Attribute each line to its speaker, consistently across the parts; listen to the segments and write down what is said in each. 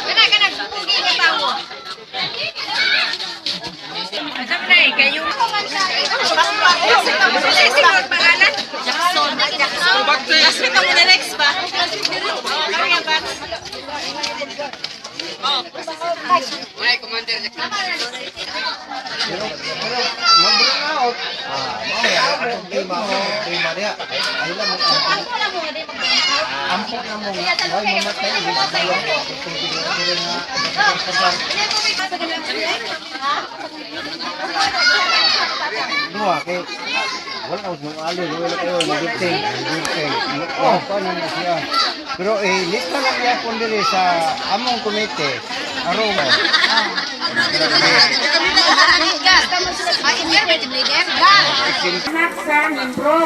Speaker 1: Kana kana pugi nga tawo. Asa man ay kayo? Siguro pangalan? Jackson. Jackson. Last week mo na next ba? Ano nga ba? Oh. May Commander Jackson.
Speaker 2: Pero, ah, mao ya, problema, problema diha. Ay lang ampo na mo nga, ay mamatay ini dalawa diri nga kasar. Duha kay wala ko nung ali, wala kayo nagipting, nagipting. Oh, paano na siya. Pero eh, lista lang yapon diri sa among komite. Aron.
Speaker 3: Anak sa membro.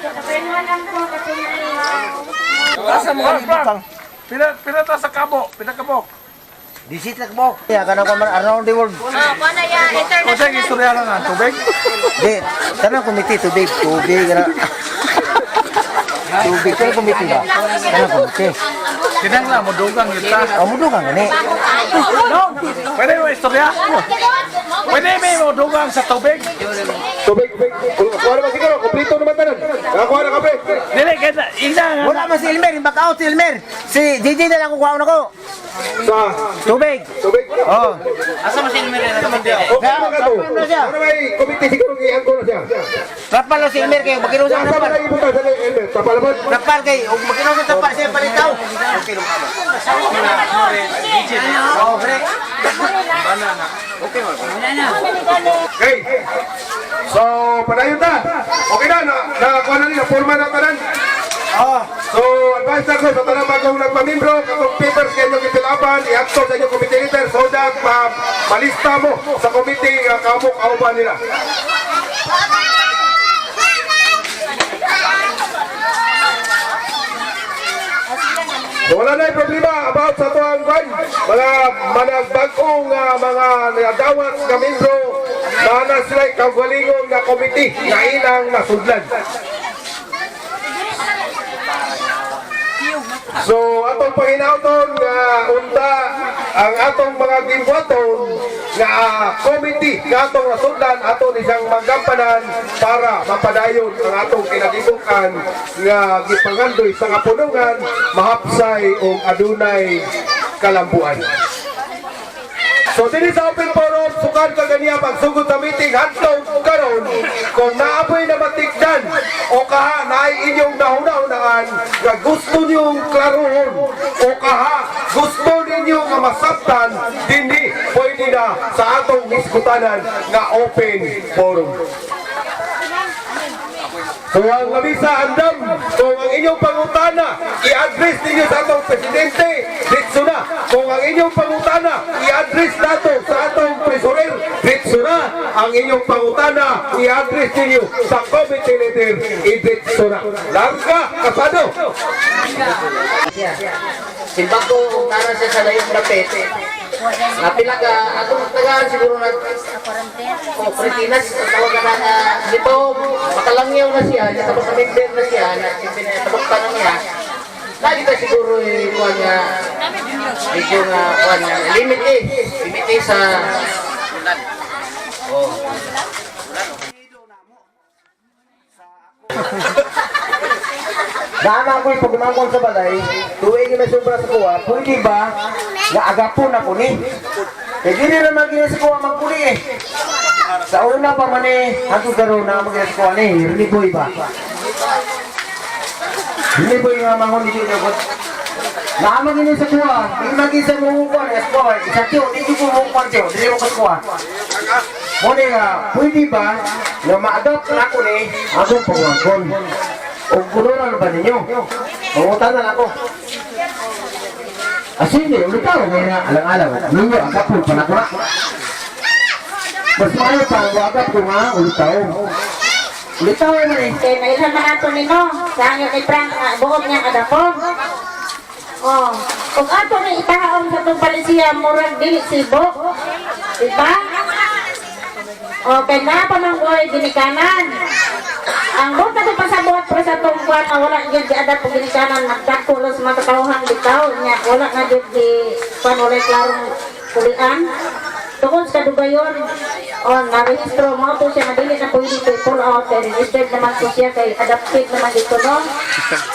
Speaker 3: Kapainwan lang po kasi
Speaker 4: Asa mo kani butang?
Speaker 5: Pila pila ta sa kabo, pila kabok.
Speaker 4: Disit na kabok. Ya kana ko man around the world.
Speaker 3: Oh, kuha ya,
Speaker 5: O sa istorya lang ang tubig.
Speaker 4: Di, tanang komite tubig, tubig kana. Tubig kana komite ba? Tanang komite.
Speaker 5: Kinahanglan mo dugang yun ta.
Speaker 4: Amo dugang gani.
Speaker 5: Pwede mo istorya? Pwede may mo dugang sa tubig?
Speaker 6: Tubig, kuha naman siguro, kumplito naman tanan. Nakakuha na kape.
Speaker 5: Dili kay ina nga.
Speaker 4: Wala man si Elmer, back out si Elmer. Si JJ na lang kukuha ko.
Speaker 6: Sa
Speaker 4: Tubig.
Speaker 6: tubig.
Speaker 4: Oh.
Speaker 6: Okay naman ka to.
Speaker 4: Tapal na siya.
Speaker 6: Ano may komite siguro giangko na siya.
Speaker 4: Rapal na si Elmer kayo, makinusa
Speaker 6: Sa
Speaker 4: ang
Speaker 6: man
Speaker 4: rapal.
Speaker 6: ang ibutang sa helmet? Tapal naman.
Speaker 4: Rapal kay, ug makinusa tapal siya palitaw. Okay lang kamo. Oh, pre.
Speaker 6: Okay. So, padayon ta. Okay na, na nakakuha na nila, forma na tanan.
Speaker 4: Oh.
Speaker 6: So, advice na ko sa tanang bagong nagpamimbro, katong papers kayo inyong ipilaban, i-acto sa inyong committee leader so that malista mo sa committee nga kamo kauban nila. So, wala na yung problema about sa tuwang kwan. Mga managbagong mga nadawat nga membro na na sila kagalingon nga committee na ilang nasudlan. So atong panginauton nga unta ang atong mga gimbuhaton nga committee nga atong nasudlan aton isang magampanan para mapadayon ang atong kinagibukan nga gipangandoy sa kapunungan mahapsay ug adunay kalambuan. So dinhi sa open forum sukad ka ganiya pagsugod sa meeting hantong karon kung naapoy na matigdan o kaha naay inyong nahuna-hunaan nga gusto niyong klarohon o kaha gusto ninyo nga masabtan dinhi pwede na sa atong hiskutanan nga open forum. So ang lamisa andam, kung ang inyong pangutana, i-address ninyo sa atong presidente, ditso na. Kung ang inyong pangutana, i-address nato sa atong treasurer, ditso na. Ang inyong pangutana, i-address ninyo sa committee leader, i-ditso na. Langka, kasado!
Speaker 7: Siya. Simbako kung karon siya sa layong dapit. Napila ka, atong tagaan siguro na o Cortinas, ang tawag na nga dito, makalangyaw na siya, niya tapos na member na siya, na tabak pa na niya. Lagi ta siguro yung kuha niya, medyo nga kuha niya, limit eh, limit eh sa Oh.
Speaker 4: Dama ko yung pagumangkon sa balay, tuwing may sobra sa kuha, pwede ba na agapon ako ni? Kaya gini naman gini sa kuha magkuli eh. Sa una pa man eh, hangtod karon na magina sa kuha ni, Hirni boy ba? Hirni boy nga mangon dito ko. Naama gini sa kuha, di magi sa mga kuha, sa kuha, isa tiyo, di ko mo kuha tiyo, di mo kuha. Muna nga, pwede ba na ma-adopt na ako ni akong pagumangkon? O kuno na ba ninyo? Mangutan na lang ako. Asin eh, ulit ako ngayon na alang-alang. Ninyo, ang kapul, panakura. Mas maayo pa ang wagap ko nga, ulit tao. Ulit tao man eh.
Speaker 3: Kay nailhan man ato nino sa angyo ni Frank nga buot niya kadapog. Oh, ug ato ni itahaon sa tong palisiya murag dili sibo. Diba? O kay na pa man koy ginikanan. Ang buot na pasabot para sa atong kuan nga wala gyud giadapt og ginikanan, nagdako lang sa mga katawhan bitaw nya wala na gyud gi kuan, walay klarong kulian tungod sa kadugayon on na-rehistro mo to siya nga dili na pwede to pull out kay registered naman po siya, kay adopted naman dito, no?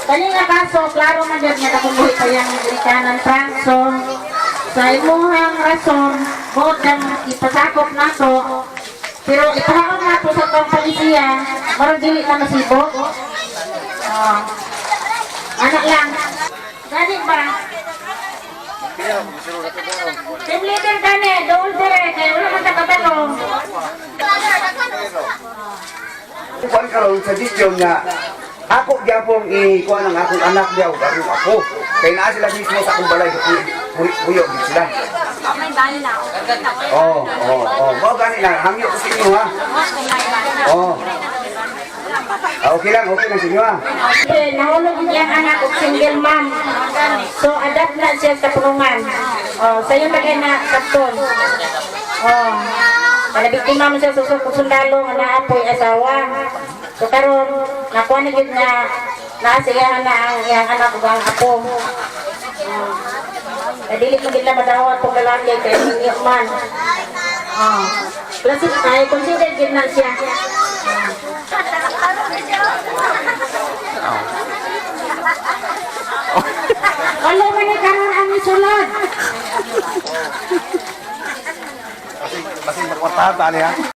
Speaker 3: Kani nga kaso, klaro man gyud nga nakunguhi pa yang ginikanan, Frank. So sa imuhang rason, buot kang ipasakop nato, pero ipahaon nato sa tong polisiya, marang dili na masibok. Oh. Anak lang. Gani ba? Team leader gani, dool dire, kay wala man ta kabalo.
Speaker 4: Kuan karon suggestion nga ako gyapon i kuan ang akong anak diyaw akong apo. Kay naa sila mismo sa akong balay, puyo gid sila. Oh. Mao gani na hangyo ko sa inyo, ha. Oh. Ah, okay lang sa inyo, ha.
Speaker 3: Okay, nahulog yung anak og single mom. So, adapt na siya sa pulungan. Oh, sayo na kay na kapton. Oh. Kada biktima mo siya sa sundalo nga naa po'y asawa. So karon nakuha na gyud nga naa sa iyahan na ang iyang anak ug ang apo. Oh. Kay dili mo gid na madawat kung lalaki kay minyo man. Oh. Plus, ay consider gyud na siya. Wala man ni karon ang isulod.
Speaker 5: Basing magkwartahan tali ha.